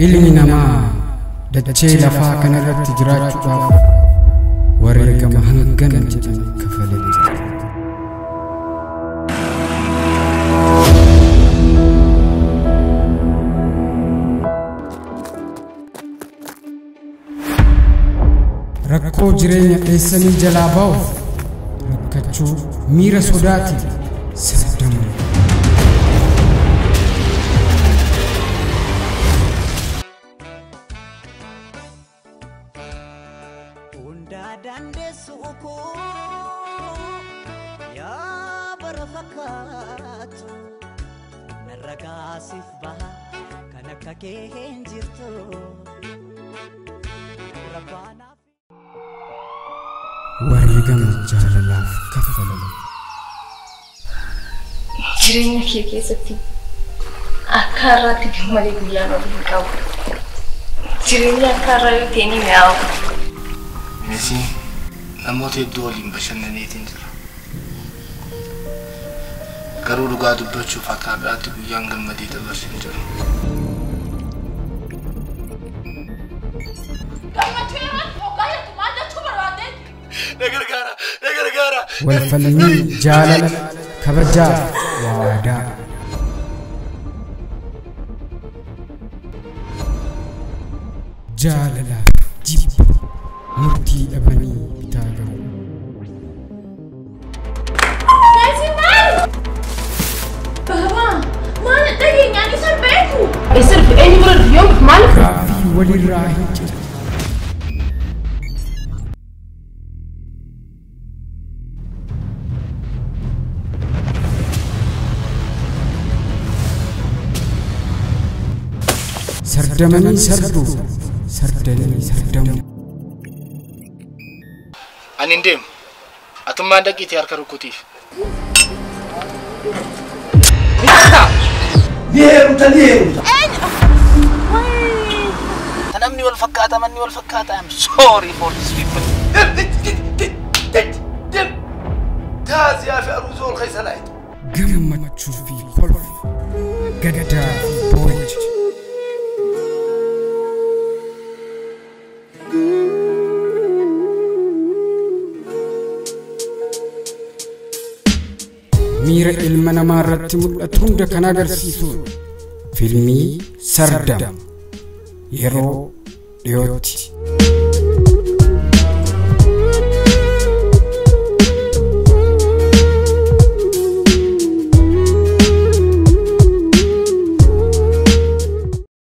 Ilmi namaa dachee lafaa kanarratti jiraachuudhaaf wareegama hangana jedhame kafalee jira. Rakkoo jireenya dheessanii jalaa ba'uuf rakkachuu miira sodaatiin sardamu. Wareegama jaalalaaf kaffalamu. Jireenya kee keessatti akka har'aatti gammadee guyyaan olii hin qabu. Jireenya akka har'aa yoo ta'e ni mi'aawa. Innis namoota hedduu waliin bashannaneetiin jira. Garuu dhugaa dubbachuuf akka har'aatti guyyaan gammadee dabarsee hin jiru. Walfalmii jaalala kabajaa waadaa. Jaalalaaf jibba murtii dhabanii bitaa galu. Gaaffii walirraa hin citu. Sardamanii sarduu, sardanii sardamuu. Ani hin deemu. Atummaan dhaqiitii harka rukutiif. Ni heerumta, ni heerumta. Namni wal fakkaata, manni wal fakkaata. I'm sorry for these people. Taaziyaa fi aruuzoo ol keessa laayita. Gammachuu fi kolfa, gaddaa fi boo'icha. Miira ilma namaa irratti mul'atu hunda kan agarsiisudha. Fiilmii Sardam yeroo dhiyootti.